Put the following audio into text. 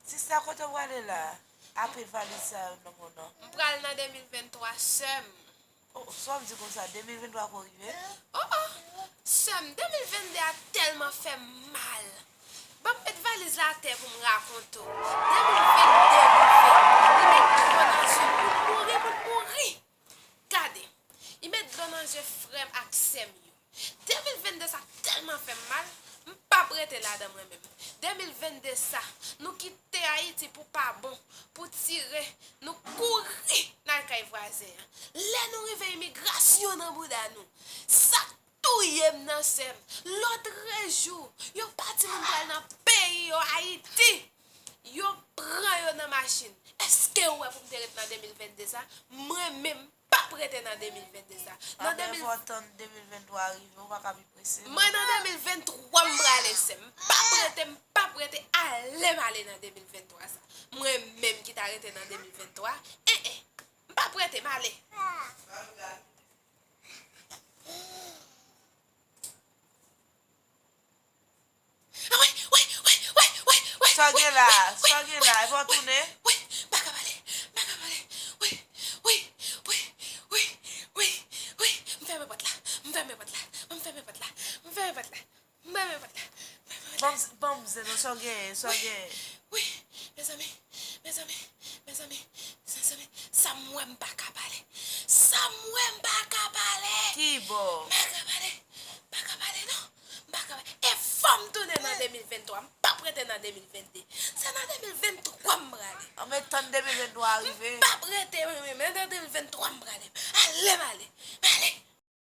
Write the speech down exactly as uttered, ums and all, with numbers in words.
Sista, kote w prale la? Apre valiz sa yo nan men w nan. M pral nan de mil venntwa, sè m. Oh, sa w ap di konsa, de mil venntwa ko rive? Oh, oh. Sè m, de mil venndde a tèlman fè m mal. Ban m met valiz la atè pou m rakonte w. De mil venndde rive, li met dlo nan je m, pou m mouri, pou m mouri. Gade, li met dlo nan je frè m ak sè m yo. De mil venndde sa tèlman fè m mal, m p ap rete ladan mwen menm. De mil venndde sa, nou kite Ayiti pou pa bon, pou tire, nou kouri n al kay vwazen an. Lè nou rive imigrasyon nan bouda nou, sa k touye m nan sè m. Lòtrejou, yon pa timoun pral nan peyi yo, Ayiti. Yo pran yo nan machin. Èske ou wè pou m te ret nan de mil venndde sa? Mwen menm, m p ap rete nan de mil venndde sa. Nan de mil, fò w tann de mil venntwa rive, ou pa ka pi prese. Mwen nan de mil venntwa m prale, sè m. M p ap rete, m p ap rete, ale m ale nan de mil venntwa sa. Mwen menm ki ta rete nan de mil venntwa, en, en, m p ap rete, m ale. Ah, wi, wi, wi, wi, wi, wi, sa w gen la? Sa w gen la? E pa w tounen? Wi, m pa ka pale, m pa ka pale. Wi, wi, wi, wi, wi, wi. M fèmen pòt la, m fèmen pòt la, m fèmen pòt la, m fèmen pòt la, m fèmen pòt la, m fèmen pòt la. Ban m, ban m zen non, sa w genyen, sa w genyen? Wi, mezanmi, mezanmi, mezanmi, mezanmi, sa m wè m pa ka pale. Sa m wè m pa ka pale. Ki bò? M pa ka pale, m pa ka pale non. M pa ka pale. E fò m tounen nan de mil venntwa. M p ap rete nan de mil venndde. Se nan de mil venntwa m prale. An men tann de mil venntwa rive. M p ap rete, men, men nan de mil venntwa m prale. Ale m ale.